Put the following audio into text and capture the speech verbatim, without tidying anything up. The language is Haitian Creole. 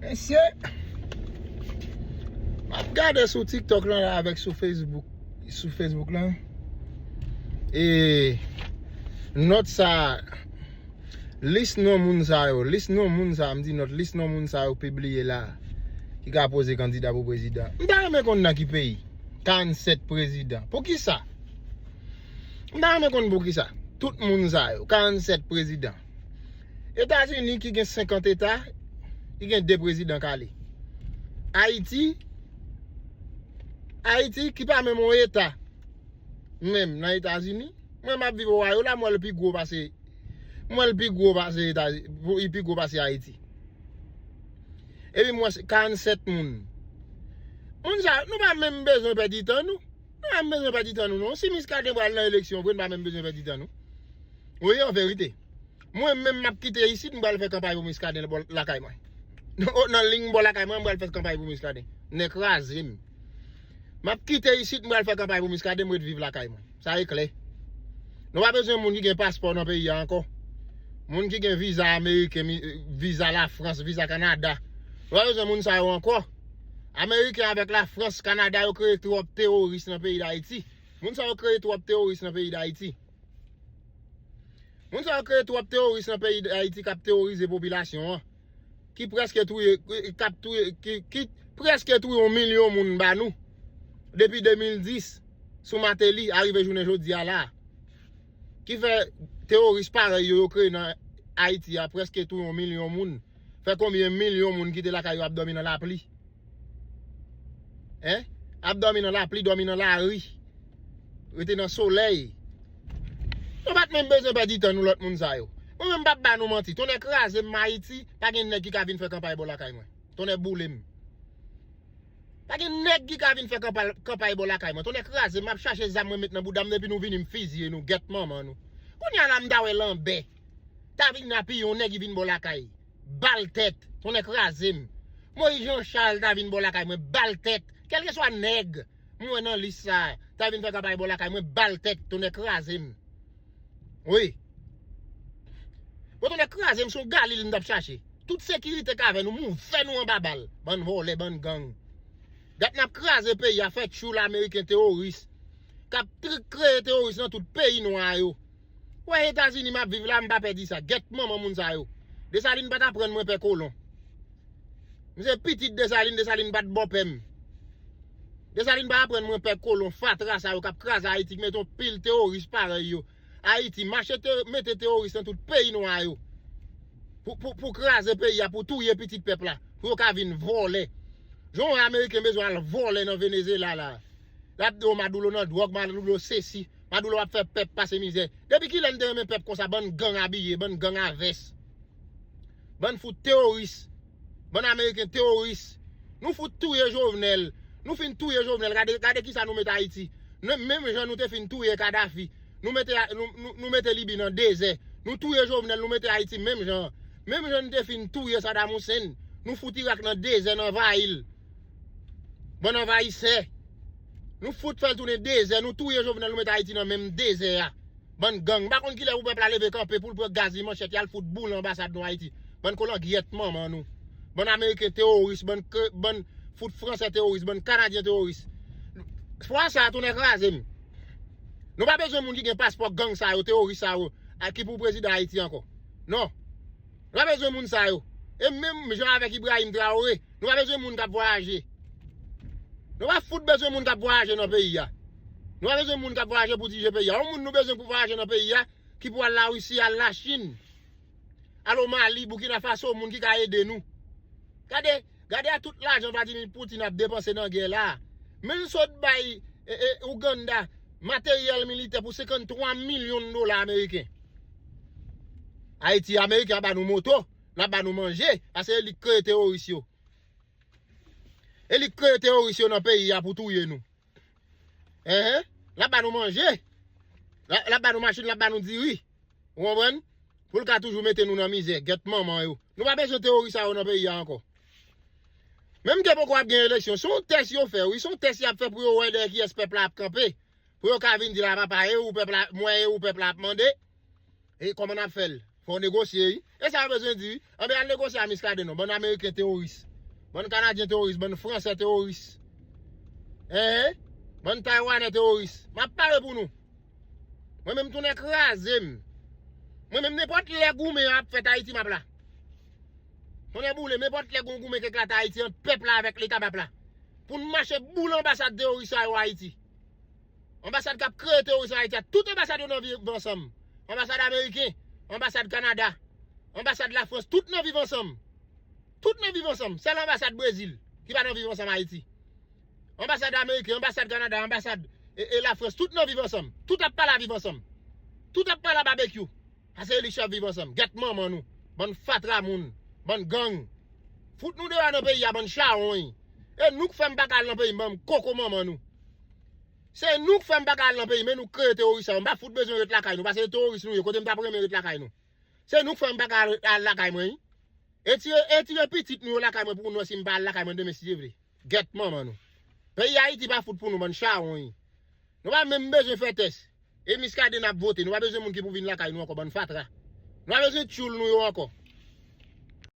Mesye, m ap gade sou TikTok lan la avèk sou Facebook, sou Facebook lan. E nòt sa, lis non moun sa yo, lis non moun sa, m di nòt, lis non moun sa yo pibliye la, ki ka poze kandida pou prezidan. M ta renmen konn nan ki peyi karannsèt prezidan. Poukisa? M ta renmen konn poukisa. Tout moun sa yo, karannsèt prezidan. Etazini ki gen senkant eta, li gen de prezidan k ale. Ayiti, Ayiti ki pa menm yon eta, menm nan Etazini, mwen m ap viv Ohio la, m wè l pi gwo pase, m wè l pi gwo pase Etazi-, pou, li pi gwo pase Ayiti. Epi m wè se karannsèt moun. Moun sa, nou pa menm bezwen pèdi tan nou. Nou pa menm bezwen pèdi tan nou, non. Si Muscadin pral nan eleksyon vre, nou pa menm bezwen pèdi tan nou. Wi, an verite. Mwen menm m ap kite isit, m pral fè kanpay pou Muscadin bò lakay mwen. O, nan liy bò lakay mwen, m pral fè kanpay pou Muscadin. Nèg kraze m. M ap kite isit, m pral fè kanpay pou Muscadin, m ret viv lakay mwen. Sa e klè. Nou pa bezwen moun ki gen paspò nan peyi a ankò. Moun ki gen viza ameriken, mi-, viza Lafrans, viza Kanada. Nou pa bezwen moun sa yo ankò. Ameriken avèk Lafrans, Kanada, yo kreye twòp teworis nan peyi Dayiti. Moun sa yo kreye twòp teworis nan peyi Dayiti. Moun sa yo kreye twòp teworis nan peyi Dayiti k ap teworize popilasyon an, ki prèske touye, k ap touye, ki, ki prèske touye yon milyon moun ba nou depi de mil dis sou Martelly, arive jounen jodi a la. Ki fè teworis parèy yo, yo kreye nan Ayiti a, prèske touye yon milyon moun. Fè konbyen milyon moun kite lakay yo ap dòmi nan lapli? Hein? Ap dòmi nan lapli, dòmi nan lari. Rete nan solèy. Nou pa t menm bezwen pèdi tan nou lòt moun sa yo. Mwen menm m p ap ba nou manti. Tonnè kraze m, Ayiti, pa gen nèg ki ka vin fè kanpay bò lakay mwen. Tonnè boule m. Pa gen nèg ki ka vin fè kanpay, kanpay bò lakay mwen. Tonnè kraze m, m ap chache zam mwen met nan bouda m, depi nou vini m fiziye nou, gèt manman nou. Kounye a la m ta wè Lanbè ta vin apiye yon nèg ki vin bò lakay. Bal tèt, tonnè kraze m. Moyiz Jan Chal ta vin bò lakay mwen, bal tèt. Kèlkeswa nèg m wè nan lis sa a, ta vin fè kanpay bò lakay mwen, bal tèt, tonnè kraze m. Wi. Bon, tonnè kraze m, se yon Galil m t ap chache. Tout sekirite k avè nou, m ouvè nou anba bal. Bann vòlè, bann gang. Dat n ap kraze peyi a, fè tchoul ameriken teworis. K ap tr-, kreye teworis nan tout peyi nwa yo. Wè Etazini m ap viv la, m pa pè di sa. Gèt manman moun sa yo. Desalin pa t aprann mwen pè kolon. M se pitit Desalin, Desalin pa t bòpè m. Desalin pa aprann mwen pè kolon fatra sa yo k ap kraze Ayiti, k mete yon pil teworis parèy yo. Ayiti, mache te-, mete teworis nan tout peyi nwa yo. Pou, pou, pou kraze peyi a, pou touye pitit pèp la, pou yo ka vin vòlè. Jan yon Ameriken bezwen al vòlè nan Venezyela la. L ap di w Maduro nan dwòg, Maduro sesi, Maduro ap fè pèp pase mizè. Depi kilè n te renmen pèp konsa, bann gang abiye, bann gang a vès? Bann fout teworis. Bann Ameriken teworis. Nou fout touye Jovenel. Nou fin touye Jovenel. Gade, gade kisa nou mete Ayiti. Nou, menm jan nou te fin touye Kadafi. Nou mete, nou, nou, nou mete Libi nan dezè. Nou touye Jovenel, nou mete Ayiti menm jan. Menm jan nou te fin touye Saddam Hussein. Nou fout Irak nan dezè, n anvayi l. Bann anvayisè. Nou fout fè l tounen dezè. Nou touye Jovenel, nou mete Ayiti nan menm dezè a. Bann gang. M pa konn kilè pou pèp la leve kanpe pou l pran gaz li manchèt, y al fout boule anbasad nou Ayiti. Bann kolangyèt manman nou. Bann Ameriken teworis, bann ke-, bann fout Fransè teworis, bann Kanadyen teworis. Fwa sa a, tonnè kraze m. Nou pa bezwen moun ki gen paspò gang sa yo, teworis sa yo, a ki pou prezidan Ayiti ankò. Non. Nou pa bezwen moun sa yo. E menm jan avèk Ibrahim Traoré, nou pa bezwen moun k ap vwayaje. Nou pa fout bezwen moun k ap vwayaje nan peyi a. Nou pa bezwen moun k ap vwayaje pou dirije peyi a. Yon moun nou bezwen pou vwayaje nan peyi a, ki pou al Larisi, al Lachin, al o Mali, Burkina Faso, moun ki ka ede nou. Gade, gade a tout lajan Vladimir Putin ap depanse nan gè la. Men l sot bay, e, e, Ouganda materyèl militè pou senkanntwa milyon dola ameriken. Ayiti, Ameriken ap ba nou moto, l ap ba nou manje, paske e li k kreye teworis yo. E li k kreye teworis yo nan peyi a pou touye nou. Enhen. L ap ba nou manje. L ap, l ap ba nou machin, l ap ba nou diri. Ou konprann? Pou l ka toujou mete nou nan mizè. Gèt manman yo. Nou pa bezwen teworis sa yo nan peyi a ankò. Menm ke poko ap gen eleksyon, se yon tès yo fè, wi. Se yon tès y ap fè pou yo wè dèyè kiyès pèp la ap kanpe. Pou yo ka vin di la, papa, e ou pèp la, mwen e ou pèp la ap mande. E kòman n ap fè l? Fò w negosye, wi. E sa yo bezwen di, wi. Anben, al negosye a Muscadin non. Bann Ameriken teworis. Bann Kanadyen teworis, bann Fransè teworis. Hein? Bann Taywanè teworis. M ap pare pou nou. Mwen menm tounen kraze m. Mwen menm nenpòt lè goumen an ap fèt Ayiti m ap la. Tounen boule, nenpòt lè gon goumen k eklate Ayiti ant pèp la avèk leta pèp la. Pou n mache boule anbasad teworis sa yo Ayiti. Anbasad k ap kreye teworis an Ayiti a, tout anbasad yo nan viv ansanm. Anbasad ameriken, anbasad Kanada, anbasad Lafrans, tout nan viv ansanm. Tout nan viv ansanm. Sèl anbasad Brezil ki pa nan viv ansanm Ayiti. Anbasad ameriken, anbasad Kanada, anbasad e, e Lafrans, tout nan viv ansanm. Tout ap pale a viv ansanm. Tout ap pale a babekyou. Pase li chèf viv ansanm. Gèt manman nou. Bann fatra moun. Bann gang. Fout nou deyò nan peyi a, bann chawony. E nou k fè m pa ka al nan peyi m, bann koko manman nou. Se nou k fè m pa ka al nan peyi m, e nou k kreye teworis sa yo. M pa fout bezwen ret lakay nou, pase se teworis nou ye, kote m t ap renmen ret lakay nou. Se nou k fè m pa ka al, al lakay mwen, wi. Etire, etire pitit nou yo lakay mwen pou nou wè si m pa al lakay mwen demen si Dye vle. Gèt manman nou. Peyi Ayiti pa fout pou nou, bann chawony. Nou pa menm bezwen fè tès. E Miskaden ap vote. Nou pa bezwen moun ki pou vin lakay nou ankò, bann fatra. Nou pa bezwen tchoul nou yo ankò.